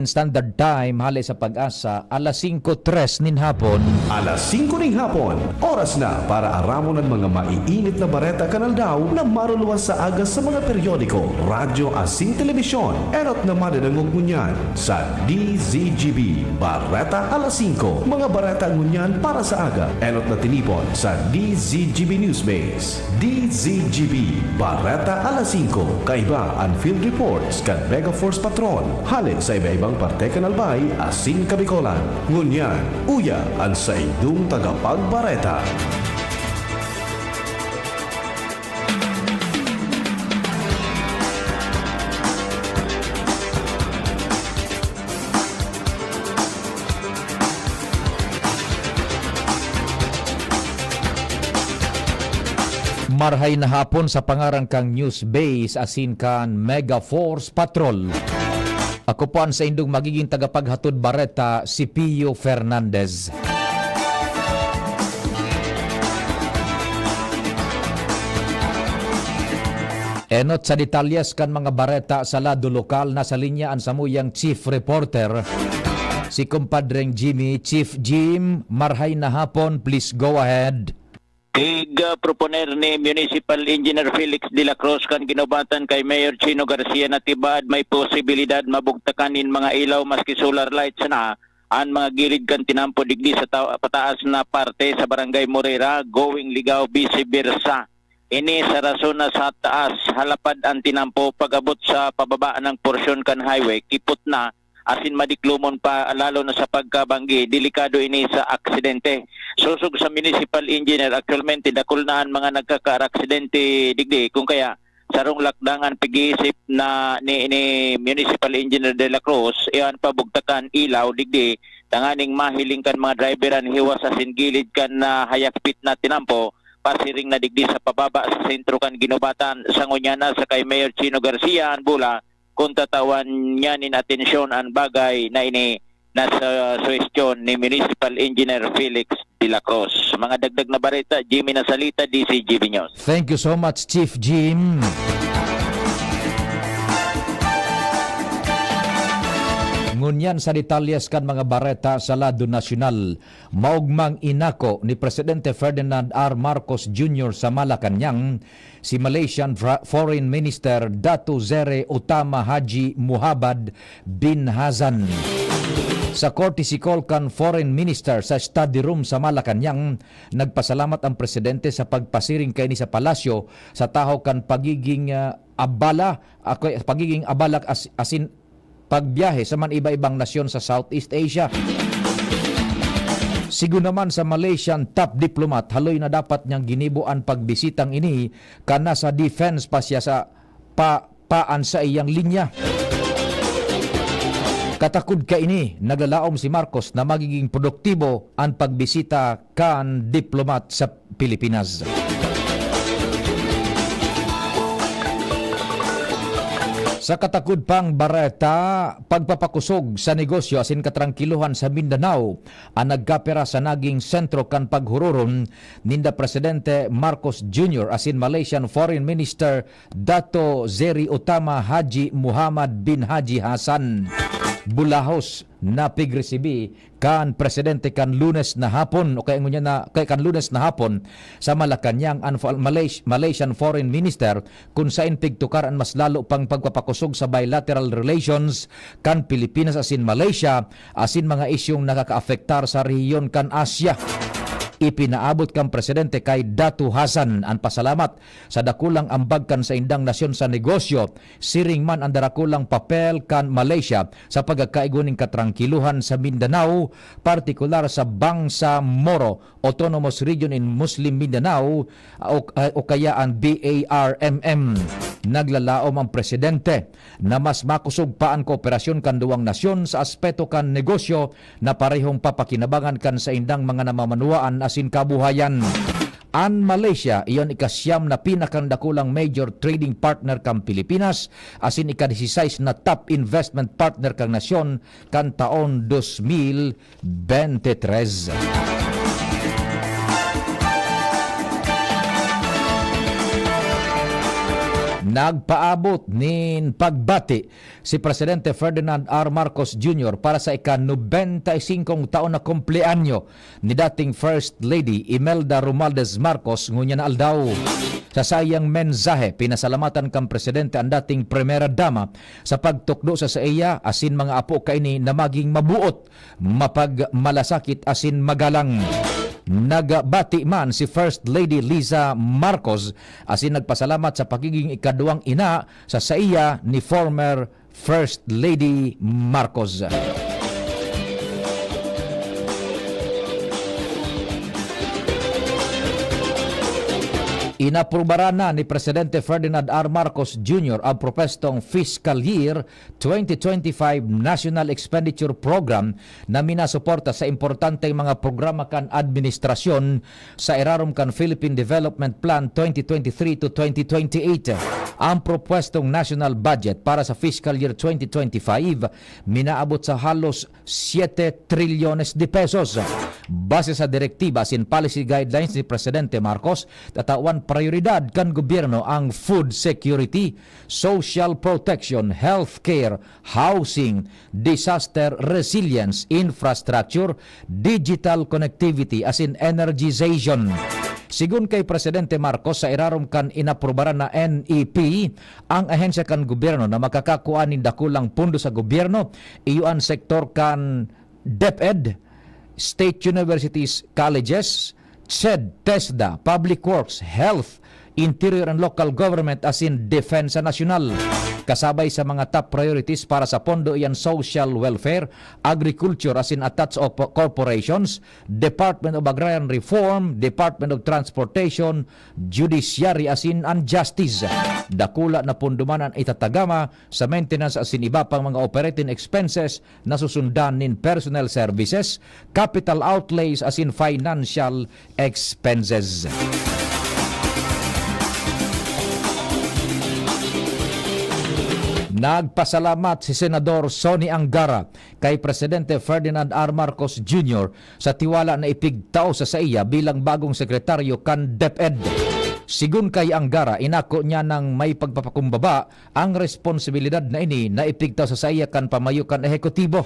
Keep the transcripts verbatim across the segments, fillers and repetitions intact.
Standard Time, hale sa Pag-asa, alas singko tres nin hapon. Alas singko nin hapon, oras na para aramon an mga maiinit na bareta kan aldaw na maruluwas sa aga sa mga periodiko, radyo asin telebisyon. Enot na madadangog ngunyan sa D Z G B Bareta Alas Singko. Mga bareta ngunyan para sa aga, enot na tinipon sa D Z G B Newsbase. D Z G B Bareta Alas Singko, kaiba an field reports kan Mega Force Patrol. Hale sa iba-ibang parte kan Albay asin Kabikolan. Ngunyan, uya an saindong tagapagbareta. Marhay na hapon sa pangaran kang News Base asin kan Mega Force Patrol. Ako po an saindong magiging tagapaghatod bareta, si Pio Fernandez. Enot sa detalyes kan mga bareta sa lado lokal, nasa linya an samuyang chief reporter, si Kumpadreng Jimmy. Chief Jim, marhay na hapon, please go ahead. Tig, ah, proponer ni Municipal Engineer Felix de la Cruz kan Guinobatan kay Mayor Chino Garcia na tibaad may posibilidad mabugtakan nin mga ilaw maski solar lights na an mga gilid kan tinampo digdi sa ta-, pataas na parte sa Barangay Morera, going Ligao, vice versa. Ini sa rason na sa taas, halapad an tinampo, pag-abot sa pababa ng porsyon kan highway, kipot na, asin madiklomon pa, lalo na sa pagkabanggi, delikado ini sa aksidente. Sosog sa municipal engineer, aktualmente dakul na an mga nagkakaaksidente digdi, kung kaya sarong lakdangan pag-iisip na ni, ni Municipal Engineer de la Cruz, iyan pabugtakan ilaw digdi, tanganing mahiling kan mga driver an hiwas asin gilid kan, ah, hayakpit na tinampo, pasiring na digdi sa pababa sa sentro kan Guinobatan. Sa ngunyan na sa kay Mayor Chino Garcia an bola, kung tatawan niya nin atensyon an bagay na ini na sa suhestyon ni Municipal Engineer Felix de la Cruz. Mga dagdag na bareta, Jimmy Nasalita, D Z G B News. Thank you so much, Chief Jim. Ngunyan sa detalyes kan mga bareta sa lado nasyonal, maogmang inako ni Presidente Ferdinand R. Marcos Junior sa Malacañang si Malaysian fra-, Foreign Minister Dato Zeri Utama Haji Muhammad bin Hasan. Sa courtesy call kan Foreign Minister sa study room sa Malacañang, nagpasalamat ang presidente sa pagpasiring kaini sa palasyo sa tahaw kan pagiging, ah, abala, ako, pagiging abala as-, asin pagbiyahe sa man iba-ibang nasyon sa Southeast Asia. Sigon naman sa Malaysian top diplomat, haloy na dapat niyang ginibo an pagbisitang ini, kan nasa defense pa siya sa pa, pa an saiyang linya. Katakod kaini, naglalaom si Marcos na magiging produktibo an pagbisita kan diplomat sa Pilipinas. Sa katakod pang bareta, pagpapakosog sa negosyo asin katrangkilohan sa Mindanao an nagkapira sa naging sentro kan paghurorom ninda Presidente Marcos Junior asin Malaysian Foreign Minister Dato Zeri Utama Haji Muhammad bin Haji Hasan. Bulahos na pigresibi kan presidente kan Lunes na hapon, o kaya ngunyan na, kaya kan Lunes na hapon sa Malacañang an fo-, Malaysia, Malaysian Foreign Minister, kun sain pigtukar an mas lalo pang pagpapakosog sa bilateral relations kan Pilipinas asin Malaysia, asin mga isyung nakakaapektar sa rehiyon kan Asia. Ipinaabot kan presidente kay Dato Hasan an pasalamat sa dakulang ambag kan saindang nasyon sa negosyo, siring man an darakulang papel kan Malaysia sa pagkakaigwa nin katrangkilohan sa Mindanao, partikular sa Bangsamoro Autonomous Region in Muslim Mindanao, o, o kaya an B A R M M. Naglalaom ang presidente na mas makosog pa an kooperasyon kan duwang nasyon sa aspeto kan negosyo na parehong papakinabangan kan saindang mga namamanwaan asin kabuhayan. An Malaysia, iyan ikasyam na pinakadakulang major trading partner kan Pilipinas, asin ikadisisais na top investment partner kan nasyon kan taon dos mil bente tres. Nagpaabot nin pagbati si Presidente Ferdinand R. Marcos Junior para sa ika-nobenta y singkong taon na kumpleanyo ni dating First Lady Imelda Romualdez Marcos ngunyan na aldaw. Sa saiyang mensahe, pinasalamatan kan Presidente an dating Primera Dama sa pagtukdo sa saiya asin mga apo kaini na magin mabuot, mapagmalasakit asin magalang. Nagbati man si First Lady Liza Marcos asin nagpasalamat sa pagiging ikaduwang ina sa saiya ni former First Lady Marcos. Inaprubaran na ni Presidente Ferdinand R. Marcos Junior ang propwestong fiscal year twenty twenty-five National Expenditure Program na minasuporta sa importanteng mga programa kan administrasyon sa irarom kan Philippine Development Plan twenty twenty-three to twenty twenty-eight. Ang propwestong national budget para sa fiscal year twenty twenty-five minaabot sa halos siete trilyones de pesos. Base sa direktiba asin policy guidelines ni Presidente Marcos, tatawan prayoridad kan gobyerno ang food security, social protection, healthcare, housing, disaster resilience, infrastructure, digital connectivity asin energization. Sigon kay Presidente Marcos, sa irarom kan inaprubaran na N E P, ang ahensya kan gobyerno na makakakua nin dakulang pondo sa gobyerno, iyo an sektor kan DepEd, state universities, colleges, CHED, TESDA, Public Works, Health, Interior and Local Government asin Depensa Nasyonal. Kasabay sa mga top priorities para sa pondo iyan social welfare, agriculture asin attached op-, corporations, Department of Agrarian Reform, Department of Transportation, Judiciary asin an Justice. Dakula na pondo man an itatagama sa maintenance asin iba pang mga operating expenses na susundan nin personnel services, capital outlays asin financial expenses. Nagpasalamat si Senador Sonny Angara kay Presidente Ferdinand R. Marcos Junior sa tiwala na ipigtao sa saiya bilang bagong sekretaryo kan DepEd. Sigon kay Angara, inako niya nang may pagpapakumbaba ang responsibilidad na ini na ipigtao sa saiya kan pamayo kan ehekutibo.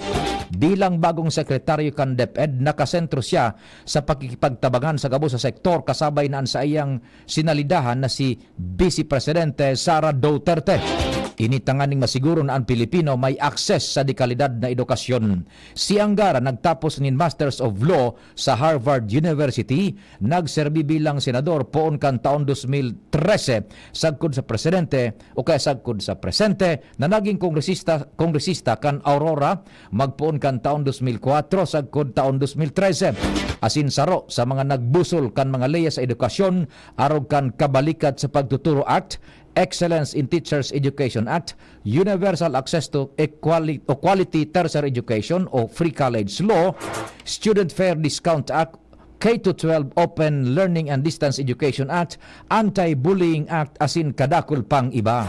Bilang bagong sekretaryo kan DepEd, nakasentro siya sa pakikipagtabangan sa gabos na sektor, kasabay na an saiyang sinalidahan na si Vice Presidente Sara Duterte. Ini tanganing masiguro na an Pilipino may access sa dekalidad na edukasyon. Si Angara nagtapos nin Masters of Law sa Harvard University, nagserbi bilang senador poon kan taon dos mil trese sagkod sa presidente o kaya sagkod sa presente na naging kongresista, kongresista kan Aurora magpoon kan taon dos mil kuwatro sagkod taon dos mil trese, asin saro sa mga nagbusol kan mga leyes sa edukasyon arog kan Kabalikat sa Pagtuturo Act, Excellence in Teachers Education Act, Universal Access to Equali-, o Quality Tertiary Education o Free College Law, Student Fare Discount Act, K to twelve Open Learning and Distance Education Act, Anti-Bullying Act, asin kadakul pang iba.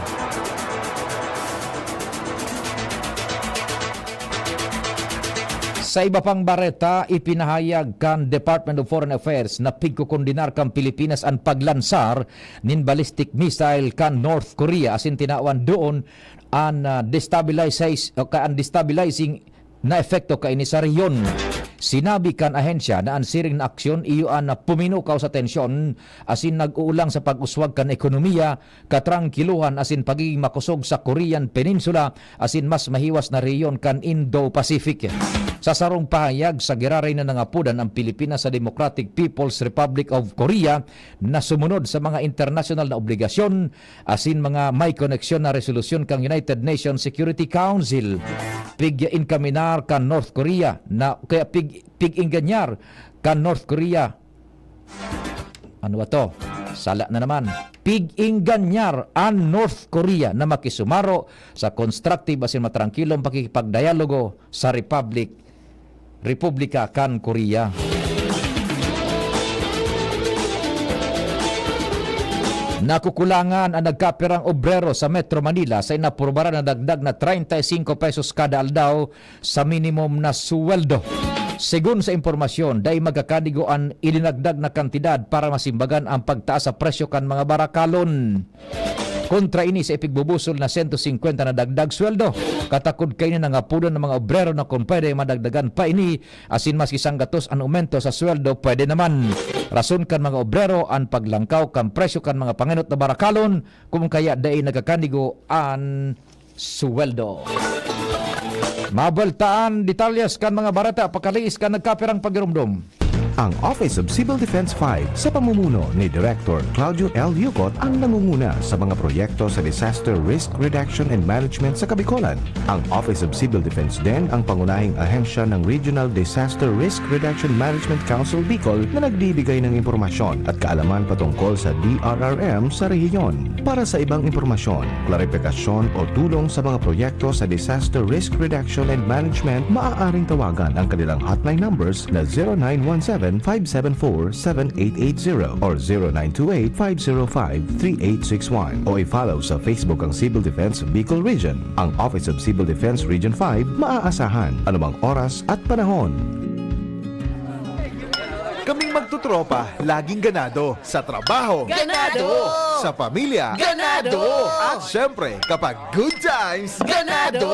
Sa iba pang bareta, ipinahayag kan Department of Foreign Affairs na pigkokondenar kan Pilipinas an paglansar nin ballistic missile kan North Korea asin tinawan doon an, ah, destabilizes-, o ka-, an destabilizing na epekto kaini sa rehiyon. Sinabi kan ahensya na an siring na aksyon iyo an puminukaw sa tensyon asin nag-uulang sa pag-uswag kan ekonomiya, katrangkilohan asin pagigin makosog sa Korean Peninsula asin mas mahiwas na rehiyon kan Indo-Pacific. Sa sarong pahayag, sa giraray na nangapodan an Pilipinas sa Democratic People's Republic of Korea na sumunod sa mga internasyonal na obligasyon asin mga may koneksyon na resolusyon kan United Nations Security Council. Pig-inkaminar kan North Korea na, kaya pig-, pig-ingganyar kan North Korea. Ano ba to? Sala na naman. Pig-ingganyar an North Korea na makisumaro sa constructive asin matrangkilong pakikipagdialogo sa Republic Republika kan Korea. Nakukulangan an nagkapirang obrero sa Metro Manila sa inaprubaran na dagdag na treinta y cinco pesos kada aldaw sa minimum na sweldo. Segun sa impormasyon, dai magkakadigo an idinagdag na kantidad para masimbagan ang pagtaas sa presyo kan mga barakalon. kontra ini sa ipigbubusol na sento singkwenta na dagdag sweldo. Katakod kaini na ngapodan ng mga obrero na kung pwede madagdagan pa ini, asin maski sanggatos an aumento sa sweldo, pwede naman. Rason kan mga obrero an paglangkaw kan presyo kan mga pangenot na barakalon, kung kaya dai nagkakandigo an sweldo. Mabweltaan detalyes kan mga bareta pakaliis kan nagkapirang pagirumdom. Ang Office of Civil Defense five sa pamumuno ni Director Claudio L. Yucot ang nangunguna sa mga proyekto sa disaster risk reduction and management sa Kabikolan. Ang Office of Civil Defense din ang pangunahing ahensya ng Regional Disaster Risk Reduction Management Council Bicol na nagbibigay ng impormasyon at kaalaman patungkol sa D R R M sa rehiyon. Para sa ibang impormasyon, klarifikasyon o tulong sa mga proyekto sa Disaster Risk Reduction and Management, maaaring tawagan ang kanilang hotline numbers na zero nine one seven, five seven four, seven eight eight zero or zero nine two eight, five zero five, three eight six one o i-follow sa Facebook ang Civil Defense Bicol Region. Ang Office of Civil Defense Region five maaasahan anumang oras at panahon. Kaming magtotropa, laging ganado. Sa trabaho. Ganado! Sa pamilya. Ganado! At syempre, kapag good times. Ganado!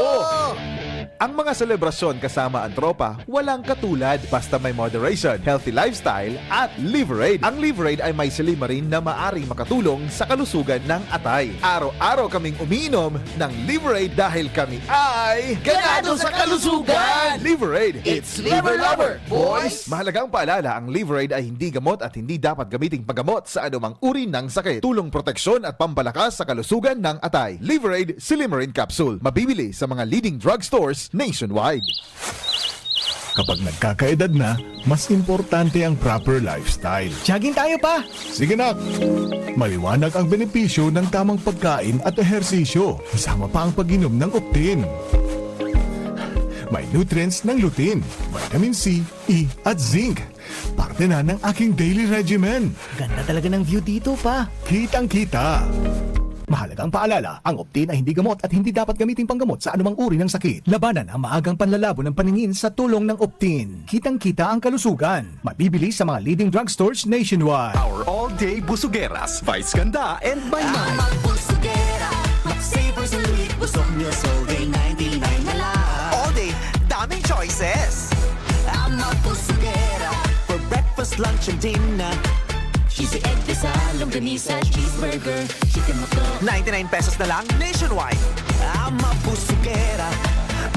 Ang mga selebrasyon kasama ang tropa, walang katulad. Basta may moderation, healthy lifestyle, at Liverade. Ang Liverade ay may silymarin na maaring makatulong sa kalusugan ng atay. Araw-araw kaming umiinom ng Liverade dahil kami ay Ganado sa kalusugan! Liverade! It's Liver Lover, boys! Mahalagang paalala, ang Liverade ay hindi gamot at hindi dapat gamiting panggamot sa anumang uri ng sakit. Tulong proteksyon at pampalakas sa kalusugan ng atay. Liverade Silymarin Capsule. Mabibili sa mga leading drugstores nationwide. Kapag nagkakaedad na, mas importante ang proper lifestyle. Jogging tayo, pa! Sige, nak! Maliwanag ang benepisyo ng tamang pagkain at ehersisyo, kasama pa ang pag-inom ng Optin. May nutrients ng lutein, vitamin C, E, at zinc. Parte na ng aking daily regimen. Ganda talaga ng view dito, pa. Kitang-kita. Mahalagang paalala, ang Optin ay hindi gamot at hindi dapat gamiting panggamot sa anumang uri ng sakit. Labanan ang maagang panlalabo ng paningin sa tulong ng Optin. Kitang-kita ang kalusugan. Mabibili sa mga leading drugstores nationwide. Our all-day busugeras, Vice Ganda and Maymay. Ama Busugera, Max Saver Solid, busog meals all day, ninety-nine na lang. All day, daming choices. Ama Busugera, for breakfast, lunch, and dinner. Cheesy egg, desa, longganisa, cheeseburger, chicken McDo. Ninety-nine pesos na lang nationwide. Ama Busugera,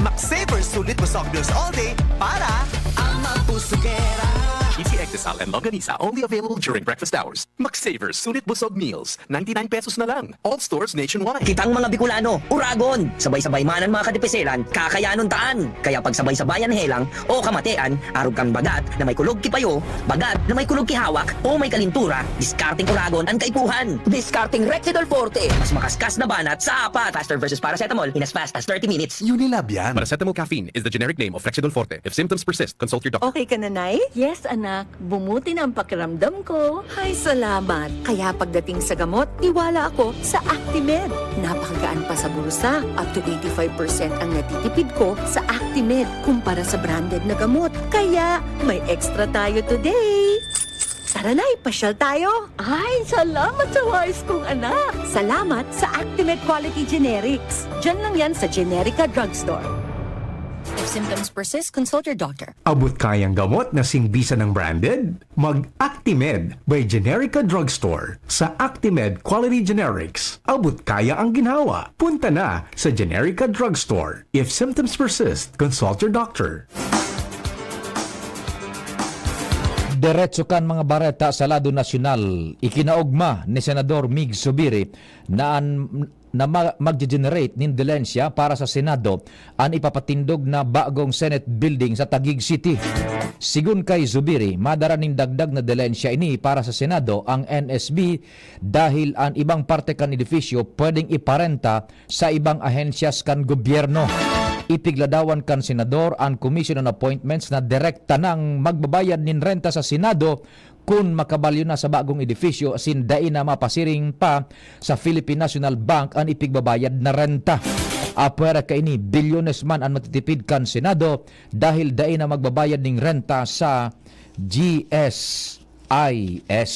Max Saver Solid, busog meals all day para Ama Busugera. Cheesy egg, desa, and longganisa, only available during breakfast hours. Max Saver Sulit Busog Meals, ninety-nine pesos na lang. All stores nationwide. Kitang mga Bicolano, uragon! Sabay-sabay man an mga katipiselan, kakayanon taan! Kaya pagsabay-sabayan helang o kamatean, arog kan bagat na may kulog ki payo, bagat na may kulog ki hawak, o may kalintura, diskarteng uragon an kaipuhan! Diskarteng Rexidol Forte, mas makaskas na banat sa apat! Faster versus paracetamol in as fast as thirty minutes. Unilab yan. Paracetamol caffeine is the generic name of Rexidol Forte. If symptoms persist, consult your doctor. Okay ka na, Nay? Yes, anak. Bumuti na ang pakiramdam ko. Hay, salamat. Kaya pagdating sa gamot, tiwala ako sa Actimed. Napakagaan pa sa bulsa. Up to eighty-five percent ang natitipid ko sa Actimed kumpara sa branded na gamot. Kaya, may extra tayo today. Tara na, ipasyal tayo. Ay, salamat sa wais kong anak. Salamat sa Actimed Quality Generics. Diyan lang yan sa Generica Drugstore. If symptoms persist, consult your doctor. Abot kayang gamot na singbisan ng branded? Mag-Actimed by Generica Drugstore. Sa Actimed Quality Generics, abot kaya ang ginhawa. Punta na sa Generica Drugstore. If symptoms persist, consult your doctor. Diretso kan mga bareta sa lado nasyonal, ikinaogma ni Senador Mig Zubiri na an na ma-, magje-generate nin dilensya para sa Senado an ipapatindog na bagong Senate Building sa Taguig City. Sigon kay Zubiri, madara nin dagdag na dilensya ini para sa Senado ang N S B dahil an ibang parte kan edifisyo pwedeng iparenta sa ibang ahensyas kan gobyerno. Ipigladawan kan Senador an Commission on Appointments na direkta nang magbabayad nin renta sa Senado kun makabalyo na sa bagong edifisyo asin dai na mapasiring pa sa Philippine National Bank an ipigbabayad na renta. Apwera kaini, bilyones man an matitipid kan Senado dahil dai na magbabayad nin renta sa G S I S.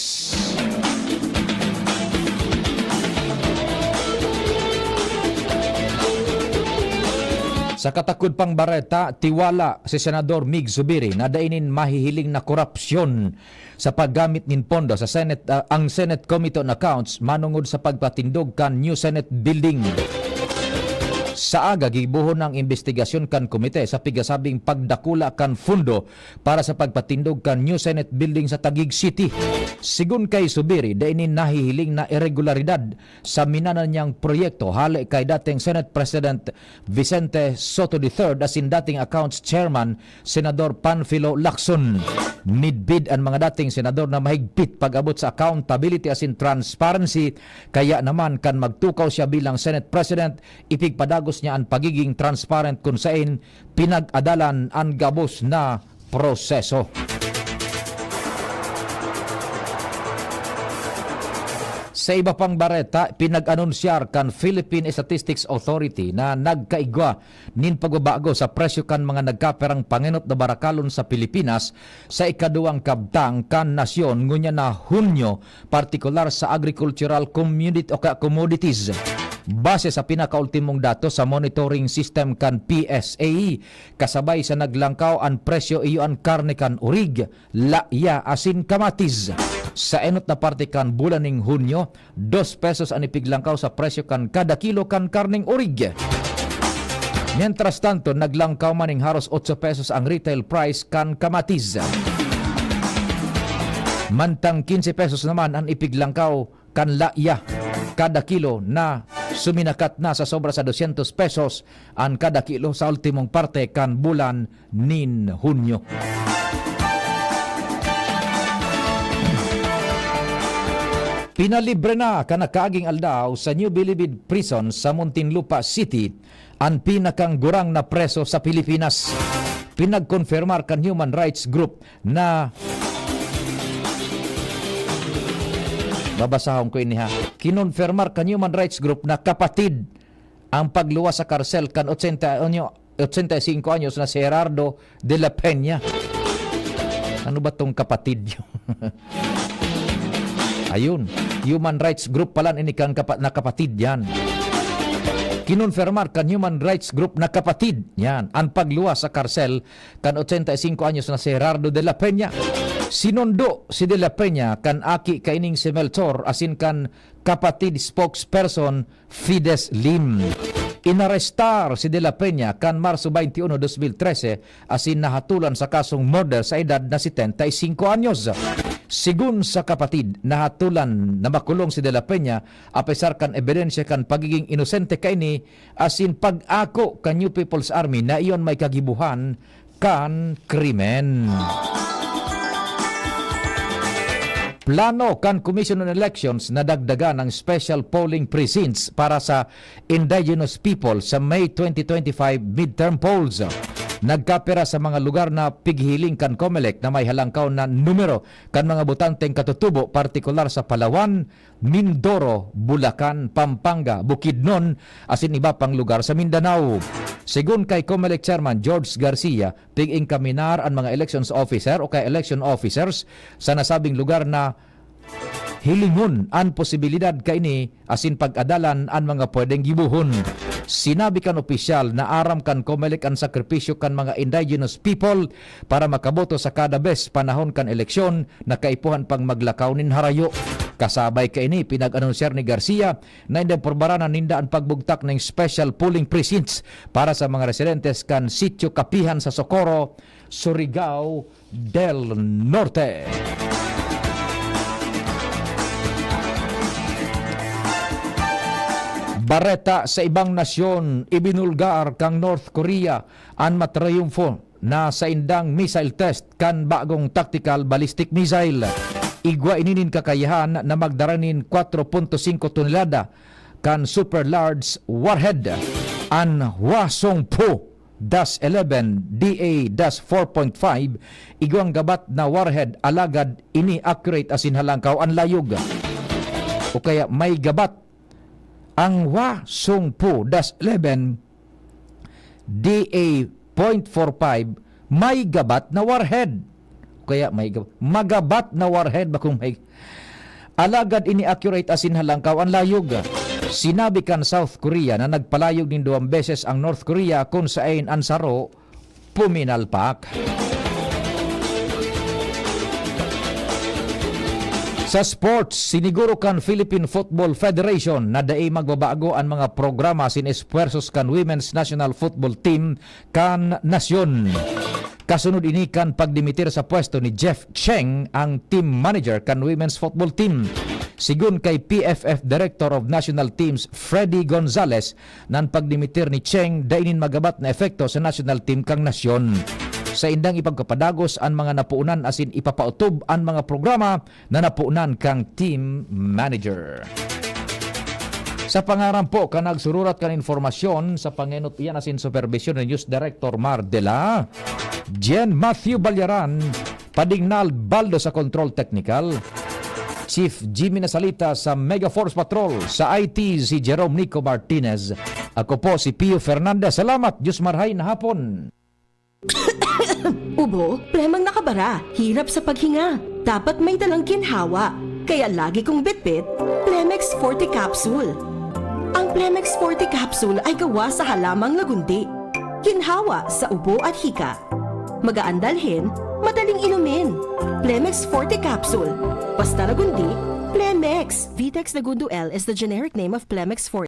Sa katakod pang bareta, tiwala si Senador Mig Zubiri na dai nin mahihiling na korapsyon sa paggamit nin pondo sa Senate, ah, ang Senate Committee on Accounts manongod sa pagpatindog kan new Senate building. Sa aga, gigibohon ang imbestigasyon kan komite sa pigasabing pagdakula kan fundo para sa pagpatindog kan new Senate building sa Taguig City. Sigon kay Zubiri, dai nin nahihiling na iregularidad sa minana niyang proyekto hale kay dating Senate President Vicente Sotto the third asin dating Accounts Chairman Senador Panfilo Lacson. Midbid an mga dating senador na mahigpit pag-abot sa accountability asin transparency, kaya naman kan magtukaw siya bilang Senate President, ipigpadagos niya an pagiging transparent kun saen pinag-adalan an gabos na proseso. Sa iba pang bareta, pinag-anunsyar kan Philippine Statistics Authority na nagkaigwa nin pagbabago sa presyo kan mga nagkaperang pangenot na barakalon sa Pilipinas sa ikaduwang kabtang kan nasyon ngunyan na Hunyo, partikular sa agricultural community o kaya commodities. Base sa pinakaultimong datos sa monitoring system kan P S A, kasabay sa naglangkaw an presyo iyo an karne kan orig, laya asin kamatis. Sa enot na parte kan bulan ning Hunyo, dos pesos an ipiglangkaw sa presyo kan kada kilo kan karneng orig. Mientras tanto, naglangkaw man ning haros otso pesos ang retail price kan kamatis. Mantang quince pesos naman an ipiglangkaw kan laya kada kilo na suminakat na sa sobra sa dosyentos pesos an kada kilo sa ultimong parte kan bulan nin Hunyo. Pinalibre na kan nakaaging aldaw sa New Bilibid Prison sa Muntinlupa City an pinakang gurang na preso sa Pilipinas. Pinagkonfirmar kan human rights group na, babasahon ko ini ha, kinonfirmar kan human rights group na kapatid ang pagluwas sa karsel kan ochenta anyo-, ochenta y cinco anyos na si Gerardo de la Peña. Ano ba tong kapatid yun? Ayun, human rights group pala ini kan kapa-, na kapatid yan. Kinonfirmar kan human rights group na kapatid yan ang pagluwas sa karsel kan ochenta y cinco anyos na si Gerardo de la Peña. Sinundo si de la Peña kan aki kaining si Melchor asin kan kapatid spokesperson Fides Lim. Inarestar si De La Peña kan Marso twenty-one, dos mil trese, asin nahatolan sa kasong murder sa edad na setenta y cinco anyos. Sigun sa kapatid, nahatolan na makulong si De La Peña apesar kan ebidensya kan pagiging inosente kaini asin pag-ako kan New People's Army na iyon may kagibohan kan krimen. Plano kan Commission on Elections na dagdagan ang special polling precincts para sa indigenous people sa May twenty twenty-five midterm polls. Nagkapira sa mga lugar na pighiling kan Comelec na may halangkaw na numero kan mga botanteng katutubo, partikular sa Palawan, Mindoro, Bulacan, Pampanga, Bukidnon, asin iba pang lugar sa Mindanao. Sigun kay Comelec Chairman George Garcia, pig-enkaminar an mga elections officer o kaya election officers sa nasabing lugar na hilingon an posibilidad kaini asin pag-adalan an mga pwedeng gibohon. Sinabi kan opisyal na aram kan Comelec an sakripisyo kan mga indigenous people para makaboto sa kada bes panahon kan eleksyon na kaipuhan pang maglakaw nin harayo. Kasabay kaini, pinag-anunsyar ni Garcia na inaprubaran na ninda an pagbugtak nin special polling precincts para sa mga residentes kan Sitio Kapihan sa Socorro, Surigao del Norte. Bareta sa ibang nasyon, ibinulgar kan North Korea an matriyumfo na saindang missile test kan bagong tactical ballistic missile. Igwa ini nin kakayahan na magdara nin kwatro punto singko tonelada kan super large warhead. An Hwasong-Pu Das eleven D A Das four point five, igwang gabat na warhead, alagad ini accurate asin halangkaw an layog. O kaya may gabat ang Hwasong-Pu Das eleven D A point four five, may gabat na warhead. Kaya may gab-, magabat na warhead, bakong may, alagad ini accurate asin halangkaw an layog. Sinabi kan South Korea na nagpalayog nin duwang beses ang North Korea kun saen an saro puminalpak. Sa sports, siniguro kan Philippine Football Federation na dai magbabago an mga programa asin espuwersos kan Women's National Football Team kan nasyon. Kasunod ini kan pagdimitir sa pwesto ni Jeff Cheng, ang team manager kan women's football team. Sigon kay P F F Director of National Teams Freddy Gonzalez, nan pagdimitir ni Cheng dai nin magabat na epekto sa national team kan nasyon. Saindang ipagpapadagos an mga napuonan asin ipapaotob an mga programa na napuonan kan team manager. Sa pangaran po kan nagsururat kan impormasyon, sa pangenot iyan asin superbisyon ni News Director Mar de la, Jen Matthew Balyaran, Padignal Baldo sa Control Technical, Chief Jimmy Nasalita sa Mega Force Patrol, sa I T si Jerome Nico Martinez. Ako po si Pio Fernandez. Salamat, Diyos marhay na hapon. Ubo, plemang nakabara, hirap sa paghinga. Dapat may dalang ginhawa. Kaya lagi kong bitbit, Plemex Forte Capsule. Ang Plemex Forte Capsule ay gawa sa halamang lagundi. Ginhawa sa ubo at hika. Magaan dalhin, madaling inumin. Plemex Forte Capsule. Basta lagundi, Plemex. Vitex Lagundo L is the generic name of Plemex Forte.